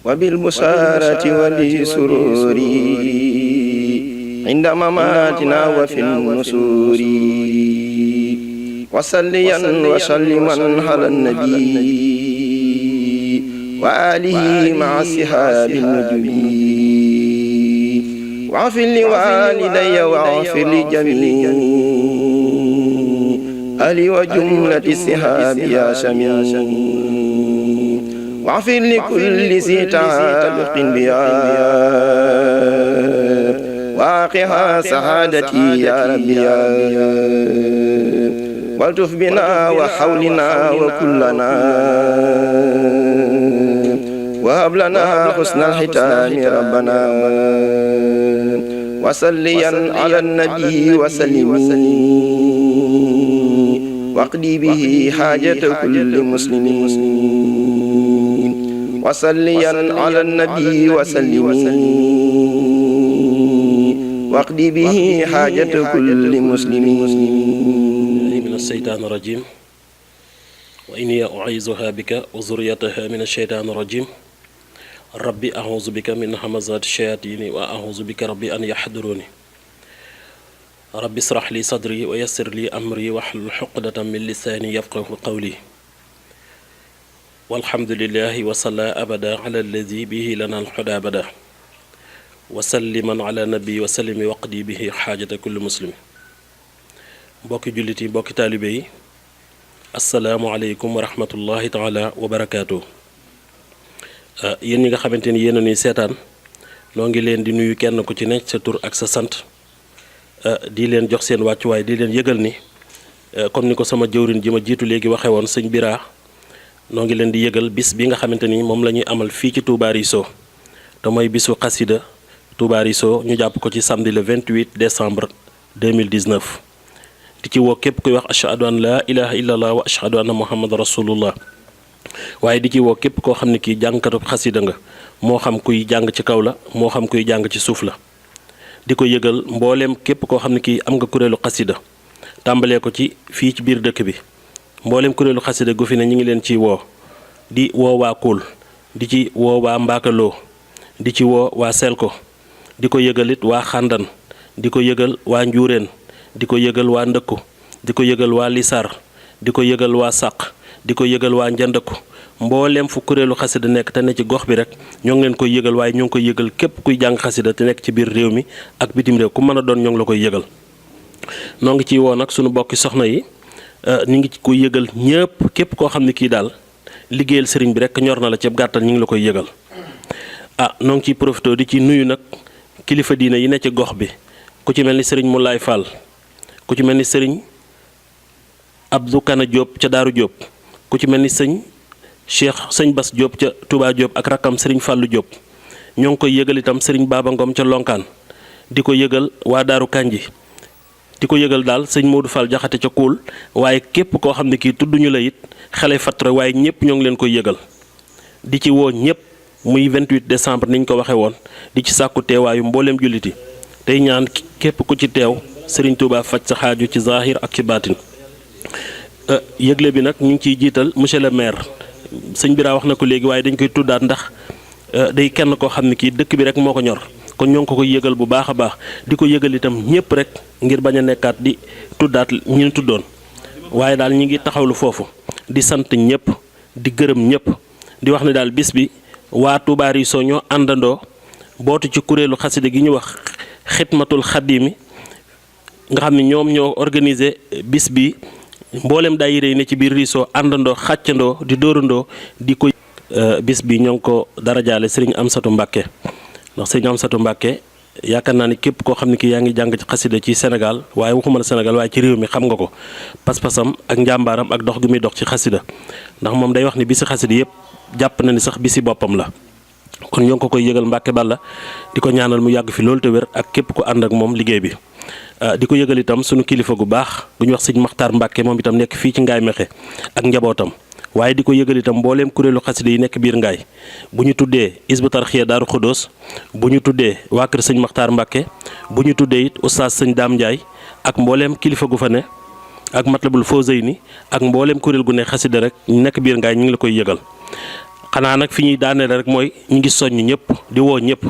وبالبشارة والسرور عند مماتنا وفي النسور وصليا وسلما على النبي وآله مع الصحاب النجبين واغفر لوالدي واغفر لجميع أهلي وجملة الصحاب يا سميع واغفر لكل ذي تعلق بها واقها سعادتي يا ربي يا والتف بنا وحولنا وكلنا وهب لنا حسن الختام ربنا وصليا على النبي وسلم واقضي به حاجة كل مسلم وصليا على النبي وسلم واقضي به حاجة كل مسلم من الشيطان الرجيم وإني أعيذها بك وذريتها من الشيطان الرجيم ربي أعوذ بك من همزات الشياطين وأعوذ بك ربي أن يحضروني ربي اشرح لي صدري ويسر لي أمري واحلل عقدة من لساني يفقهوا قولي والحمد لله وصلى أبدا على الذي به لنا الهدى أبدا وسلما على نبي وسلم وقدي به حاجة كل مسلم mbokki jullit yi mbokki taalibe yi asalaamualeykum wa rahmatullahi taala wa barakaatu yéen ñi nga xamante ni yéen a nuy seetaan noo ngi leen di nuyu kenn ku ci nekk sa tur ak sa sant di leen jox seen wàccuwaay di leen yëgal ni comme ni ko sama jëwrin ji ma jiitu léegi waxe woon sëñ Bira noo ngi leen di yëgal bis bi nga xamante ni moom la ñuy amal fii ci Touba Risso te mooy bisu xasida Touba Risso ñu jàpp ko ci samedi le 28 décembre 2019 di ci woo képp kuy wax ashhadu an laa ilaha illallah wa ashhadu anna muhammad rasulullah waaye di ci woo képp koo xam ne kii jàngkatu xasida nga moo xam kuy jàng ci kaw la moo xam kuy jàng ci suuf la di ko yëgal mbooleem képp koo xam ne kii am nga kuréelu xasida tàmbalee ko ci fii ci biir dëkk bi mbooleem kuréelu xasida gu fi ne ñu ngi leen ciy woo di woo waa Kuul di ci woo waa Mbaakaloo di ci woo waa Selko di ko yëgalit waa Xàndan di ko yëgal waa Njuureen di ko yëgal waa Ndëkku di ko yëgal waa Lisaar di ko yëgal waa Sàq di ko yëgal waa Njëndëkku mbooleem fu kuréelu xasida nekk te ne ci gox bi rek ñoo ngi leen koy yëgal waaye ñoo ngi koy yëgal képp kuy jàng xasida te nekk ci biir réew mi ak bitim réew ku mën a doon ñoo ngi la koy yëgal noo ngi ciy woo nag sunu bokki soxna yi ñu ngi koy yëgal ñëpp képp koo xam ne kii daal liggéeyal sëriñ bi rek ñor na la ceeb gàttal ñu ngi la koy yëgal noo ngi ciy profité di ci nuyu nag kilifa diina yi ne ci gox bi ku ci mel ni sëriñ Moulay Fall ku ci mel ni sëriñ Abdou Kana Diop ca Daaru Diop ku ci mel ni sëñ Bas Diop ca Touba Diop ak rakkam sëriñ Fallou Diop ñoo ngi koy yëgal itam sëriñ Baba Ngom ca Lonkaan di ko yëgal waa Daaru Kanji di ko yëgal daal sëñ Modou Fall Jaxate ca Kuul waaye képp koo xam ne kii tudduñu la it xale fatre waaye ñëpp ñoo ngi leen koy yëgal di ci woo ñëpp muy 28 décembre niñ ko waxee woon di ci sàkku teewaayu mbooleem julliti tey ñaan képp ku ci teew sëriñ Touba faj sa xaaju ci zahir ak ci baatin yëgle bi nag ñu ngi ciy jiital monsieur le maire sëñ Bira wax na ko léegi waaye dañ koy tuddaat ndax day kenn koo xam ne kii dëkk bi rek moo ko ñor kon ñoo ngi ko koy yëgal bu baax a baax di ko yëgal itam ñëpp rek ngir bañ a nekkaat di tuddaat ñu tuddoon waaye daal ñi ngi taxawlu foofu di sant ñëpp di gërëm ñëpp di wax ne daal bis bi waa Touba Risso ñoo àndandoo bootu ci kuréelu xasida gi ñu wax xidmatul xadimi nga xam ne ñoom ñoo organiser bis bi mboolem daayira yi ne ci biir Risso àndandoo xàccandoo di dóorandoo di ko bis bi ñoo ngi ko darajaale sëriñ Amsatu Mbàkke ndax sëriñ Amsatu Mbàkke yaakaar naa ni képp koo xam ne ki yaa ngi jàng ci xasida ci Sénégal waaye waxuma la Sénégal waaye ci réew mi xam nga ko pas-pasam ak njàmbaaram ak dox gi muy dox ci xasida ndax moom day wax ni bisi xasida yëpp jàpp na ni sax bisi boppam la kon ñoo ngi ko koy yëgal Mbàkke Balla di ko ñaanal mu yàgg fi loolu te wér ak képp ku ànd ak moom liggéey bi di ko yëgal itam sunu kilifa gu baax bu ñu wax sëñ Maxtaar Mbàkke moom itam nekk fii ci Ngaay Mexe ak njabootam waaye di ko yëgal itam mbooleem kuréelu xasida yi nekk biir Ngaay bu ñu tuddee Hizbut Tarqiyyah Daaru Xudoos bu ñu tuddee waa kër sëñ Maxtaar Mbàkke bu ñu tuddee it oustaz sëñ Daam Njaay ak mbooleem kilifa gu fa ne ak Matlabul Fawzayni ak mbooleem kuréel gu ne xasida rek nekk biir Ngaay ñu ngi la koy yëgal xanaa nag fi ñuy daaneel rek mooy ñu ngi soññ ñëpp di woo ñëpp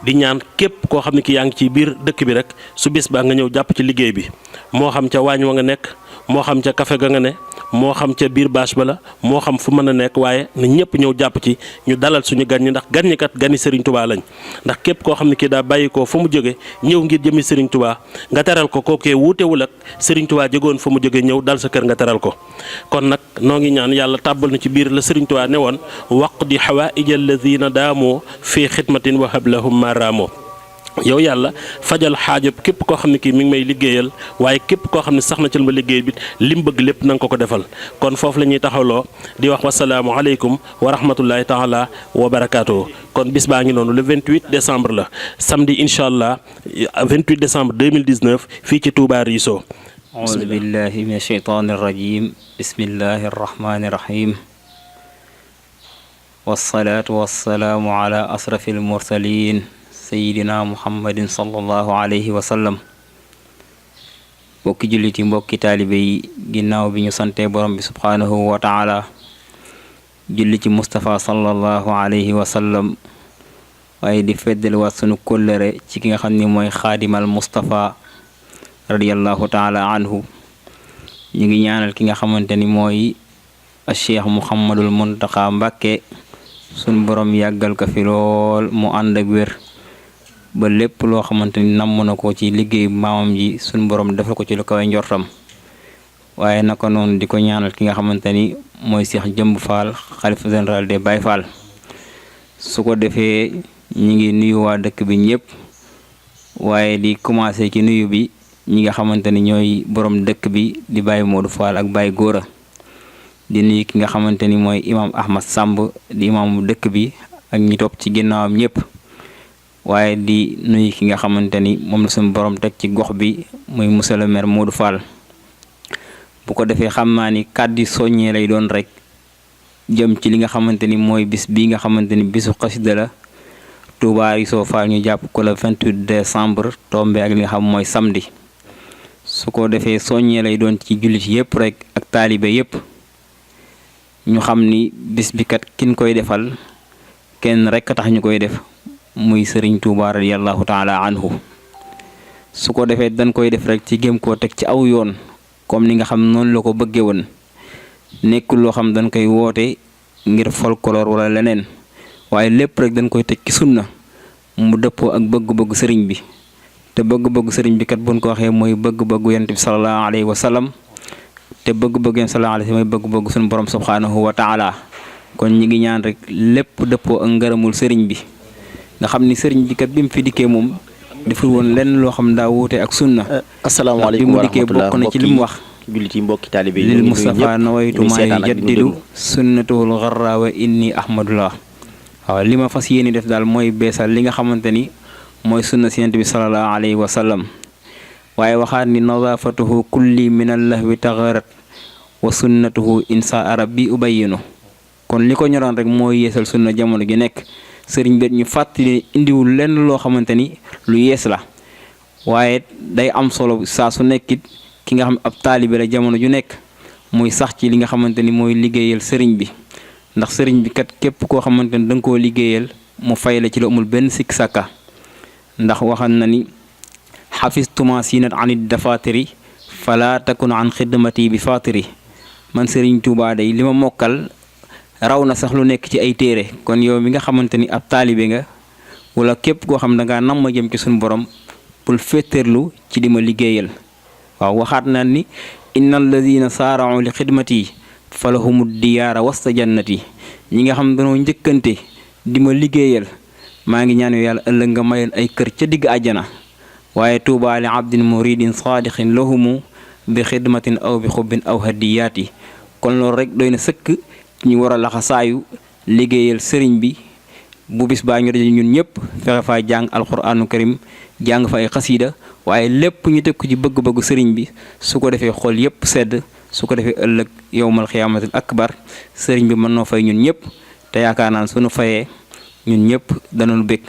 di ñaan képp koo xam ne ki yaa ngi ci biir dëkk bi rek su bis baa nga ñëw jàpp ci liggéey bi moo xam ca waañ wa nga nekk moo xam ca café ga nga ne moo xam ca biir bâche ba la moo xam fu mën a nekk waaye na ñëpp ñëw jàpp ci ñu dalal suñu gan ñi ndax gan ñi kat gani Serigne Touba lañ ndax képp koo xam ne kii daa bàyyi ko fu mu jóge ñëw ngir jëmi Serigne Touba nga teral ko kookee wuutewul ak Serigne Touba jógoon fu mu jóge ñëw dal sa kër nga teral ko kon nag noo ngi ñaan yàlla tàbbal na ci biir la Serigne Touba ne woon waqdi hawaa'ija alladina daamoo fii xidmatin wa hablahum ma raamoo yow yàlla fajal xaajo képp koo xam ne kii mi ngi may liggéeyal waaye képp koo xam ne sax na ci ma liggéey bi lim bëgg lépp na nga ko defal kon foofu la ñuy taxawloo di wax wasalaamu aleykum wa rahmatullahi taala wa barakaatu. kon bis baa ngi noonu le 28 décembre la samedi incha allah 28 décembre 2019 fii ci Touba Riso. auzu billahi min ashaytaani rajim bismillahi arrahmani rahim wasalaatu wasalaamu ala asrafil mursalin sayidina muhammadin sallallahu alayhi wa sallam. mbokki jullit yi mbokki taalibe yi ginnaaw bi ñu sante borom bi subhaanahu wa taala julli ci Moustapha sallallahu alayhi wa sallam waaye di feddaliwaat sunu kóllëre ci ki nga xam ni mooy xaadimal Moustapha radiyallahu taala anhu. ñu ngi ñaanal ki nga xamante ni mooy Cheikh Mouhamadul Muntaxa Mbàkke sunu borom yàggal ko fi lool mu ànd ak wér ba lépp loo xamante ni namm na ko ci liggéey maamam ji suñu borom defal ko ci lu kawe njortam waaye naka noonu di ko ñaanal ki nga xamante ni mooy Cheikh Jëmb Fall xalifa général des Baye Fall. su ko defee ñi ngi nuyu waa dëkk bi ñëpp waaye di commencé ci nuyu bi ñi nga xamante ni ñooy borom dëkk bi di Baye Modou Fall ak Baye Góora di nuyu ki nga xamante ni mooy imam Ahmad Samb di imaamu dëkk bi ak ñi topp ci ginnaawam ñëpp. waaye di nuyu ki nga xamante ni moom la suñu borom teg ci gox bi muy monsieur le maire Modou Fall. bu ko defee xam naa ni kàddu soññee lay doon rek jëm ci li nga xamante ni mooy bis bii nga xamante ni bisu xasida la Touba Riso Fall ñu jàpp ko le 28 décembre tombé ak li nga xam mooy samedi. su ko defee soññee lay doon ci jullit yëpp rek ak taalibe yëpp ñu xam ni bis bi kat kin koy defal kenn rek tax ñu koy def. muy Serigne Touba radiyallahu taala anhu. su ko defee dañ koy def rek ci gém koo teg ci aw yoon comme ni nga xam noonu la ko bëggee woon nekkul loo xam dañ koy woote ngir folklore wala leneen waaye lépp rek dañ koy teg ci sunna mu dëppoo ak bëgg-bëggu sëriñ bi te bëgg-bëggu sëriñ bi kat buñ ko waxee mooy bëgg-bëggu yonent bi sallallahu alayhi wa sallam te bëgg-bëggu yonent sallallahu alayhi wa sallam mooy bëgg-bëggu suñu borom subhanahu wa taala. kon ñi ngi ñaan rek lépp dëppoo ak ngërëmul sëriñ bi nga xam ni sëriñ bi kat bi mu fi dikkee moom deful woon lenn loo xam daa wuute ak sunna. asalaamaaleykum wa rahmatulah bokk na ci li mu wax. jullit yi mbokki taalibe yi lil Mustafa nawaytu maa yujaddidu sunnatul gharra wa inni ahmadullah. waaw li ma fas yéeni def daal mooy beesal li nga xamante ni mooy sunna si Yonent bi sallallahu alayhi wa sallam waaye waxaat ni nadaafatuhu kulli min allahwi tagharat wa sunnatuhu insa rabbi ubayyinu. kon li ko ñoroon rek mooy yeesal sunna jamono gi nekk. sëriñ bi ñu fàttali indiwul lenn loo xamante ni lu yees la waaye day am solo saa su nekkit ki nga xam ab taalibe la jamono ju nekk muy sax ci li nga xamante ni mooy liggéeyal sëriñ bi ndax sëriñ bi kat képp koo xamante ni da nga koo liggéeyal mu fay la ci lu amul benn sikk sàkka ndax waxan na ni xafistuma sinat anit dafatiri fala takun an xidmati bi fatiri man sëriñ Tuubaa day li ma mokkal raw na sax lu nekk ci ay téere kon yow mi nga xamante ni ab taalibe nga wala képp koo xam da ngaa nam ma jëm ci suñu borom bul féeteerlu ci di ma liggéeyal. waaw waxaat na ni inna alladina saarau li xidmati falahumu diyaara wasta jannati ñi nga xam danoo njëkkante di ma liggéeyal maa ngi ñaan yàlla ëllëg nga mayoon ay kër ca digg àjjana waaye tuuba li abdin muridin saadixin lahumu bi xidmatin aw bi xubbin aw hadiyaati kon loolu rek doy na sëkk ñu war a laxasaayu liggéeyal sëriñ bi bu bis baa ñu daje ñun ñëpp fexe faa jàng alquraanu karim jàng fa ay xasiida waaye lépp ñu teg ko ci bëgg-bëggu sëriñ bi su ko defee xol yëpp sedd su ko defee ëllëg yowmal xiyaamatil akbar sëriñ bi mën noo fay ñun ñëpp te yaakaar naan suñu fayee ñun ñëpp danañu bëgg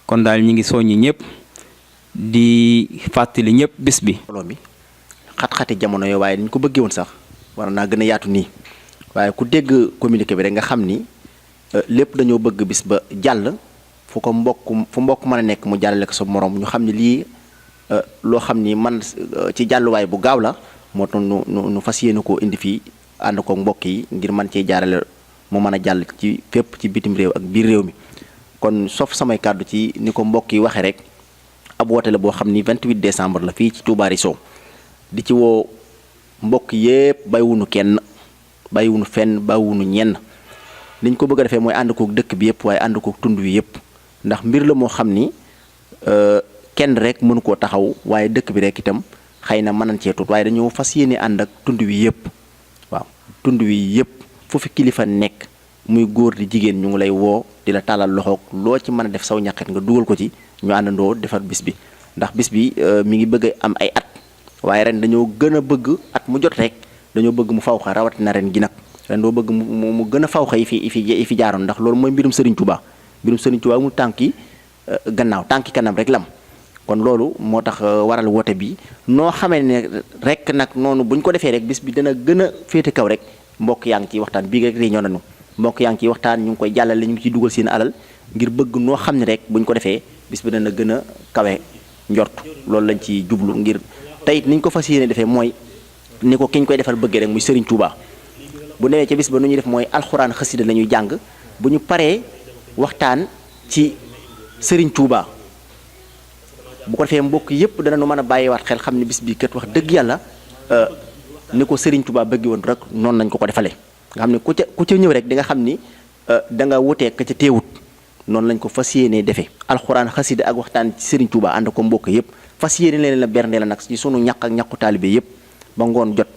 kon daal ñi ngi soññi ñëpp di fàttali ñëpp bis bi. mbooloo mi xat-xati jamono yo waaye ni ñu ko bëggee woon sax war naa gën a yaatu nii waaye ku dégg communiqué bi rek nga xam ni lépp dañoo bëgg bis ba jàll fu mbokk mën a nekk mu jàllale ko sa morom ñu xam ne lii loo xam ni man ci jàlluwaay bu gaaw la moo tax nu fas yéene koo indi fii ànd ko mbokk yi ngir mën cee jaarale mu mën a jàll ci fépp ci bitim réew ak biir réew mi. kon sof samay kàddu ci ni ko mbokk yi waxee rek ab woote la boo xam ni 28 décembre la fii ci Touba Risson di ci woo mbokk yépp bàyyiwunu kenn bàyyiwunu fenn bàyyiwunu ñenn liñ ko bëgg a defee mooy ànd kook dëkk bi yépp waaye ànd kook tund wi yépp ndax mbir la moo xam ni kenn rek mënu koo taxaw waaye dëkk bi rek itam xëy na mën nañ cee tut waaye dañoo fas yéene ànd ak tund wi yépp waaw tund wi yépp fu fi kilifa nekk muy góor di jigéen ñu ngi lay woo di la tàllal loxoog loo ci mën a def saw ñaqet nga dugal ko ci ñu àndandoo defar bis bi ndax bis bi mi ngi bëgg am ay at waaye ren dañoo gën a bëgg at mu jot rek dañoo bëgg mu faw xa rawatina ren gi nag ren doo bëgg mu gën a faw xa yi fi jaaroon ndax loolu mooy mbirum Serigne Touba mu tànki gannaaw tànki kanam rek lam kon loolu moo tax waral woote bi noo xamee ne rek nag noonu buñ ko defee rek bis bi dana gën a féete kaw rek mbokk yaa ngi ciy waxtaan bii rek réunion nañu mbokk yaa ngi ciy waxtaan ñu ngi koy jàllale ñu ngi ciy dugal seen alal ngir bëgg noo xam ne rek buñ ko defee bis bi dana gën a kawe njort loolu lañ ci jublu ngir tey niñ ko fas yéene defee mooy ni ko kiñ koy defal bëggee rek muy Serigne Touba bu newee ca bis ba nu ñuy def mooy alxuraan xasida la ñuy jàng bu ñu paree waxtaan ci Serigne Touba bu ko defee mbokk yépp dana nu mën a bàyyiwaat xel xam ne bis bi kat wax dëgg yàlla ni ko Serigne Touba bëggi woon rek noonu lañ ko defale nga xam ne ku ca ñëw rek di nga xam ni da nga wutee ka ca teewut noonu lañ ko fas yéenee defee alxuraan xasida ak waxtaan ci Serigne Touba ànd ko mbokk yépp fas yéene leen la bernde la nag ci sunu ñaq ak ñaqu taalibe yépp ba ngoon jot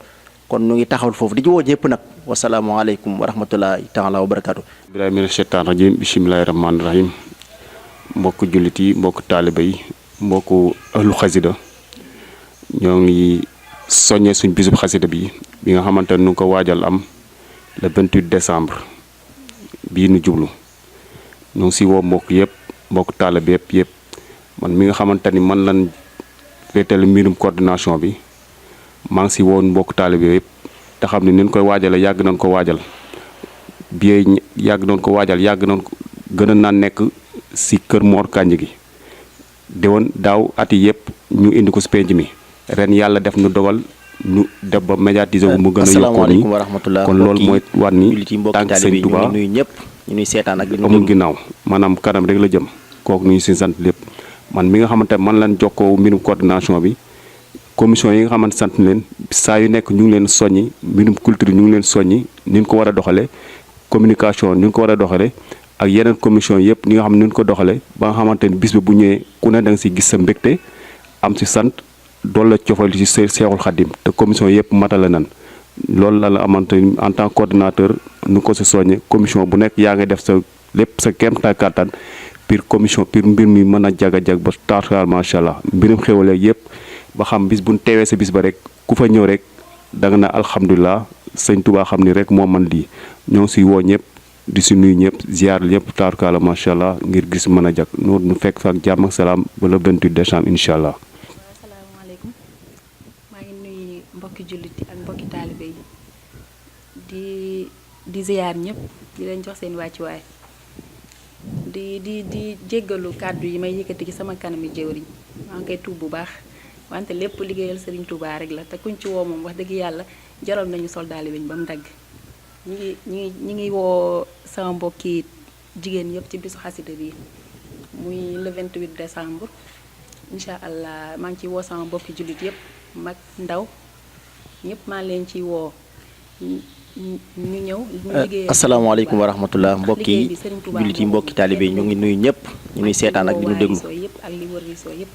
kon ñu ngi taxawul foofu di ci woo ñëpp nag wasalaamaaleykum wa rahmatullahi taala wa barakaatu. bilaay mina sheytaan rajim bisimilahi rahmaani rahim mbokk jullit yi mbokk taalibe yi mbokk ahlu xasida ñoo ngi soññee suñ bisub xasida bi nga xamante ne nu ko waajal am le 28 décembre bii nu jublu ñu ngi si woo mbokk yëpp mbokk taalibe yëpp man mi nga xamante ni man lan féetale mbirum coordination bi maa ngi si woon mbokk taalibe yëpp te xam ne ni koy waajale yàgg nañ ko waajal bi yàgg nañ ko gën a naan nekk si kër Mor Kànj gi déwoon daaw at yi yëpp ñu indi ko si penc mi ren yàlla def nu dogal ñu def ba médiatiser wu mu gën a yokkoo nii kon loolu mooy wan ni tànk Sëñ Tuubaa amul ginnaaw maanaam kanam rek la jëm kooku ñu si sant lépp man mi nga xamante man lan jokkoo mbirum coordination bi commission yi nga xamante sant leen saa yu nekk ñu ngi leen soññi mbirum culture ñu ngi leen soññi ni ñu ko war a doxale communication ñu ngi ko war a doxale ak yeneen commission yëpp ñi nga xam ne ñu ko doxale ba nga xamante ni bis bi bu ñëwee ku ne da nga si gis sa mbégte am si sant doolu la cofal ci Seexul Xaddim te commission yëpp matale nan loolu la amante ni en tant que coordinateur nu ko si soññe commission bu nekk yaa ngi def sa lépp sa kéemtalaay kàttan pour commission pour mbir mi mën a jag ba tarkal macha allah mbirum xéwale yëpp ba xam bis bu ñu teewee sa bis ba rek ku fa ñëw rek da nga na alhamdulilah sëñ Tuubaa xam ni rek moo man lii ñoo ngi si woo ñëpp di si nuyu ñëpp ziar ñëpp tarkal macha allah ngir gis mën a jag nu fekk fa ak jàmm ak salaam ba le 28 décembre incha allah. asalaamaaleykum maa ngi nuyu mbokki jullit ak mbokki taalibe yi di ziar ñëpp di leen jox seen wàccuwaay. di jéggalu kàddu yi may yëkkati ci sama kanami jëwriñ maa ngi koy tuub bu baax wante lépp liggéeyal Serigne Touba rek la te kuñ ci woo moom wax dëgg yàlla jaral nañu soldaali weñ ba mu dagg ñi ngi woo sama mbokki jigéen yëpp ci bisu xasida bi muy le 28 décembre incha allah maa ngi ciy woo sama mbokki jullit yëpp mag ndaw ñëpp maa leen ciy woo ñu ñëw asalaamaaleykum wa rahmatullah mbokki jullit yi mbokki taalibe yi ñu ngi nuyu ñëpp ñu nuy seetaan ak di ñu déglu yëpp ak li wër Risson yëpp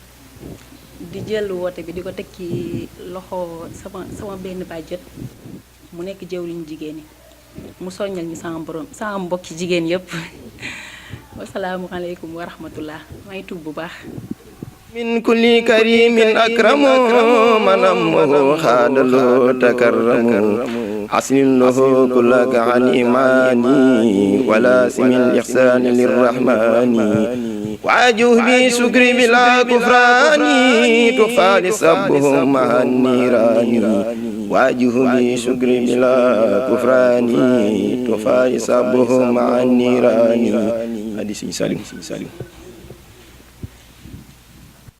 di jël woote bi di ko teg ci loxo sama benn bàjjet mu nekk jëwriñ jigéen ñi mu soññal ñu sama mbokki jigéen yëpp wasalaamualeykum wa rahmatullah maa ngi tuub bu baax min kulli karimin akramu manam xaadalu takarramu حسن له كلك عن إيماني ولا سم الإحسان للرحمن وعجوه بسكر بلا كفران تخفى لسبهم مع النيران واجه بشكر بلا كفران تفارس به مع النيران. هذه سيسالم